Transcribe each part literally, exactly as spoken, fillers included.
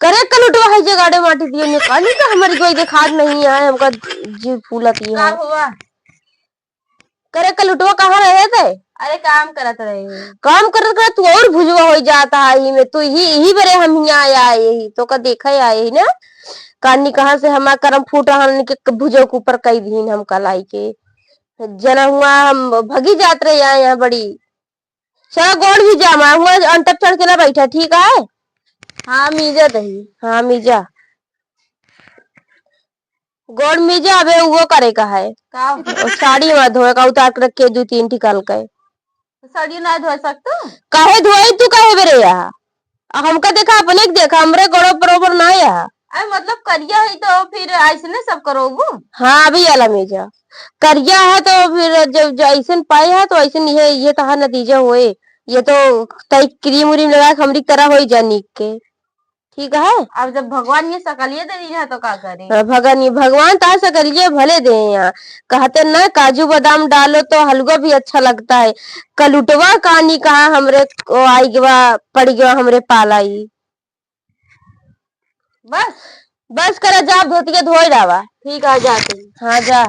करे कलुटवा है जे गाड़े माटी दिए में, कानी का हमारी कोई देखात नहीं है, हमका जीव फूलत ही का है। हुआ? करे कलुटवा कहाँ रहे थे? अरे काम करत रहे। काम करत करत तू और भुजवा हो जाता है ही में, तू ही, ही बरे हम यहाँ आए ही, तो का देखा आए ही ना, कानी कहाँ से हमारा करम फूट रहा है कि भुजो के ऊपर कई दिन हम कलाई के। जना हुआ हम भगी जात रहे यहाँ, यहाँ बड़ी। चला गोड़ मीजा, माँ हुआ अंतर चढ़ के ना बैठा, ठीक है? हाँ, मीजा दही। हाँ, मीजा। गोड़ मीजा, अबे वो करे का है। का? वो साड़ी में धोए का उतार के रखे दू तीन ठिकाल के। तो साड़ी ना धो सकतू? काहे धोई तू, काहे बेरे यहाँ? आ हमका देखा, अपने के देखा, हमरे गोड़ो बरोबर ना यहाँ। अरे मतलब करिया है तो फिर ऐसने सब करोबू? हाँ, अभी आला मीजा। करिया है तो फिर जब जो ऐसन पाए है तो ऐसन ये, ये तहार नतीजा होए। ये तो तई क्रीम व्रीम लगा के हमरी तरह होई जा नीक के। ठीक है? अब जब भगवान ये सकलिए दे दी है तो का करी? हाँ, भगवान ये, भगवान ता सकलिए भले दे यहाँ। कहते ना काजू बादाम डालो तो हलवा भी अच्छा लगता है। कलुटवा कानी कहाँ हमरे को आई गवा, पड़ गवा हमरे पाला ई। बस? बस करा, जा धोतिया धोए डावा। ठीक है, जाती। हाँ, जा।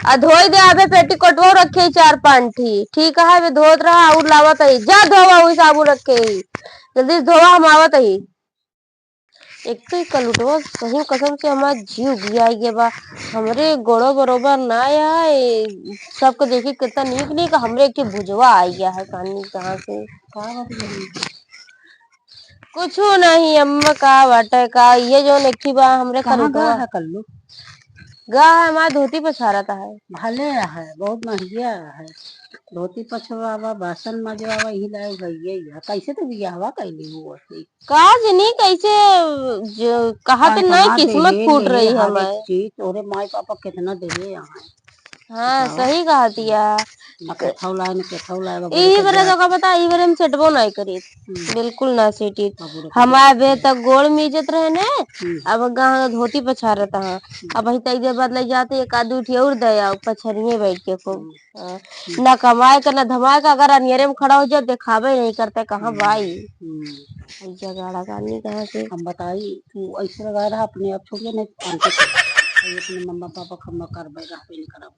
आ धोई दे, अबे पेटीकोटवा रखे ही चार पांच ठी। ठीक है, अबे धोत रहा, और लावत ही। जा धोवा, वही साबुन रखे ही। जल्दी से धोवा, हम आवत ही। एक तो ई कलुटवा सही कसम से हमार जीव घियाई गया बा। हमरे गोड़ो बरोबर ना आए, सबके देखी कितना नीक नीक, हमरे एक ठे भुजवा आई गया है, कानी कहाँ से। का बात है? कुछो नहीं अम्मा, का बाटे का, ये जौन एक ठे बा हमरे कहाँ कलुटवा। गा है कल्लू? गा है, हमार धोती पछारत है। भले है, बहुत महंगिया है। धोती पछवावा, बासन मजवावा, यही लायक है, यही है। कैसे तो बियाहवा कैली हुआ थी? का जनी कैसे जो कहा तो नहीं, किस्मत फूट रही है हमारे। चीज तोरे माई पापा कितना देले यहाँ। हाँ, बताओ। सही कहा दिया। न केथौ लाए, न केथौ लाए, बाबू यही रे बरे कजरा। तो का पता, यही बरे हम सेटबो नहीं करी। हम्म। बिल्कुल ना सेटी। बाबू रे कजरा। हमारे बे तक गोड़ मीजत रहे ने, हम्म। अब गाँव धोती पछारत हाँ। हम्म। अब वही तई दे बदले जाते, एक आध उठी और दे आओ, पछरिए बैठ के खूब। हम्म। हाँ। हम्म। ना कमाए का, ना धमाए का, अगर अनियरे में खड़ा हो जाए, देखावे नहीं करते, कहाँ हम्म। बाई? हम्म। भैया गाड़ा कानी कहाँ से? हम बताई, तू ऐसे लगा रहा अपने आप, छोड़िए नहीं, तो हमको कर। ये अपने मम्मा पापा का हम करबे, रहबे नहीं करब।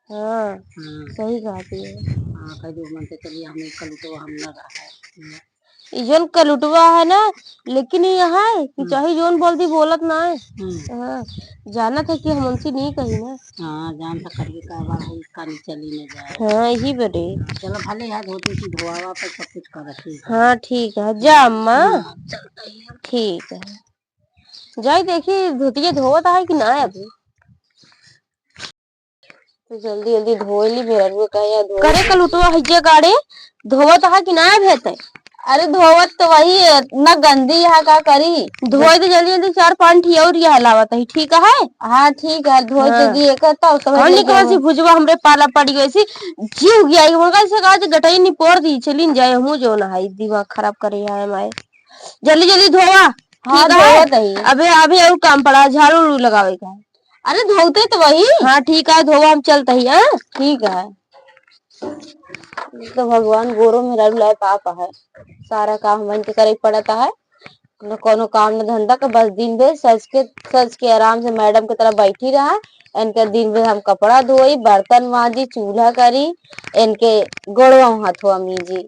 हाँ, हाँ। सही बात है। हाँ, कह दो मन से चलिए, हम एक कलुटो हम ना रहा है। ई जौन कलुटवा है ना, लेकिन ई है कि हम्म। चाहे जौन बोल दी, बोलत ना है। हम्म। हाँ, जानत है कि हम उनसे नहीं कही ना। हाँ, जान तो करिए का बा, है, कानी चली न जाए। हाँ, यही बरे। चलो, भले है, धोती की धोआवा पर सब कुछ करत ही। हाँ, ठीक है, जा अम्मा। हाँ, चलते ही हम। ठीक है। जाई देखी, धोतिया धोवत है कि ना अभी। तो जल्दी जल्दी धोए ली, मेहरुआ का यहाँ धोए करे ली। कलुटवा है जे गाड़े, धोवत है कि ना भेते? अरे धोवत तो वही है, ना गंदी यहाँ का करी। धोए दे जल्दी जल्दी, चार पाँच ठी और यहाँ लावत है, ठीक है? हाँ ठीक है, धोए दे हाँ। जी एक तो, तो कौन ले निकला जाओ। सी भुजवा हमरे पाला पड़ी गई सी, जीव गया है, मगर से कहा जे गटई निपोर दी, चलिन जाए, हूँ जो ना है, दिमाग खराब करे है हमारे। जल्दी जल्दी धोवा। हाँ, ठीक है? धोवत है। अबे अभी और काम पड़ा, झाड़ू उड़ू लगावे का। अरे धोते तो वही। हाँ ठीक है, धोवा हम चलते ही, हाँ? ठीक है। तो भगवान गोरो मेहरारू लाए पाप है, सारा काम हमन के करे पड़ता है, न कोनो काम न धंधा के, बस दिन भर सज के, सज के आराम से मैडम के तरह बैठी रहा। इनके दिन भर हम कपड़ा धोई, बर्तन मांजी, चूल्हा करी, इनके गोड़वा हथवा मीजी।